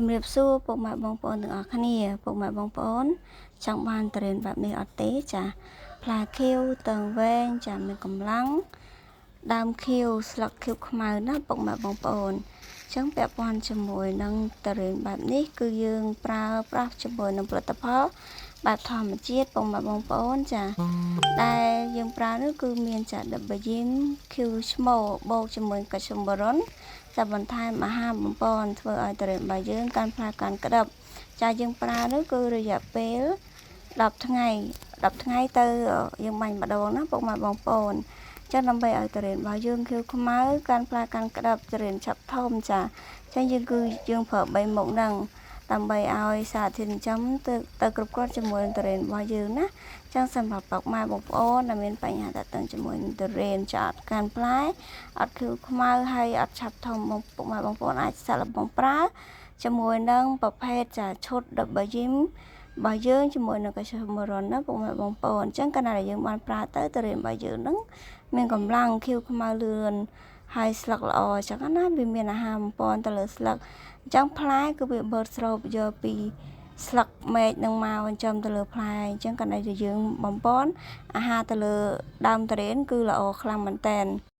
ជំរាបសួរពុកម៉ែបងប្អូនទាំងអស់គ្នាពុកម៉ែបងប្អូនចង់បានទុរេនបែបនេះអត់ទេចាផ្លែខៀវតឹងវែងចាមានកម្លាំងដើមខៀវស្លឹកខៀវខ្មៅណាពុកម៉ែបងប្អូនអញ្ចឹងពាក់ព័ន្ធជាមួយនឹងទុរេនបែបនេះគឺយើងប្រើប្រាស់ជាមួយនឹងផលិតផលបែបធម្មជាតិពុកម៉ែបងប្អូនចាដែលយើងប្រើនោះគឺមានចាដបយីមខៀវឈ្មោបូកជាមួយកាល់ស្យូមបូរ៉ុនតែបន្ថែមអាហារបំពន់ធ្វើឲ្យទុរេនរបស់យើងកាន់ផ្លែកាន់ក្តឹបចាយើងប្រើនោះគឺរយៈពេល10ថ្ងៃ10ថ្ងៃទៅយើងបាញ់ម្ដងណាពុកម៉ែបងប្អូនចឹងដើម្បីឲ្យទុរេនរបស់យើងខៀវខ្មៅកាន់ផ្លែកាន់ក្តឹបទុរេនឆាប់ធំចាចឹងយើងគឺយើងប្រើ3មុខហ្នឹងដើម្បីឲ្យសារធាតុចិញ្ចឹមទៅទៅគ្រប់គ្រាន់ជាមួយនឹងទុរេនរបស់យើងណាចឹងសម្រាប់ពុកម៉ែបងប្អូនដែលមានបញ្ហាតាក់ទងជាមួយនឹងទុរេនចាអត់កាន់ផ្លែអត់ខៀវខ្មៅហើយអត់ឆាប់ធំបងពុកម៉ែបងប្អូនអាចសាកល្បងប្រើជាមួយនឹងប្រភេទចាឈុតដបយីមរបស់យើងជាមួយនឹងកាល់ស្យូមបូរ៉ុនណាពុកម៉ែបងប្អូនអញ្ចឹងកាលណាដែលយើងបានប្រើទៅទុរេនរបស់យើងនឹងមានកម្លាំងខៀវខ្មៅលឿនហើយស្លឹកល្អអញ្ចឹងណាវាមានអាហារបំពន់ទៅលើស្លឹកអញ្ចឹងផ្លែគឺវាបឺតស្រូបយកពីស្លឹកមែកនឹងមកចិញ្ចឹមទៅលើផ្លែអញ្ចឹងកាលណាដែលយើងបំពន់អាហារទៅលើដើមទុរេនគឺល្អខ្លាំងមែនតើ។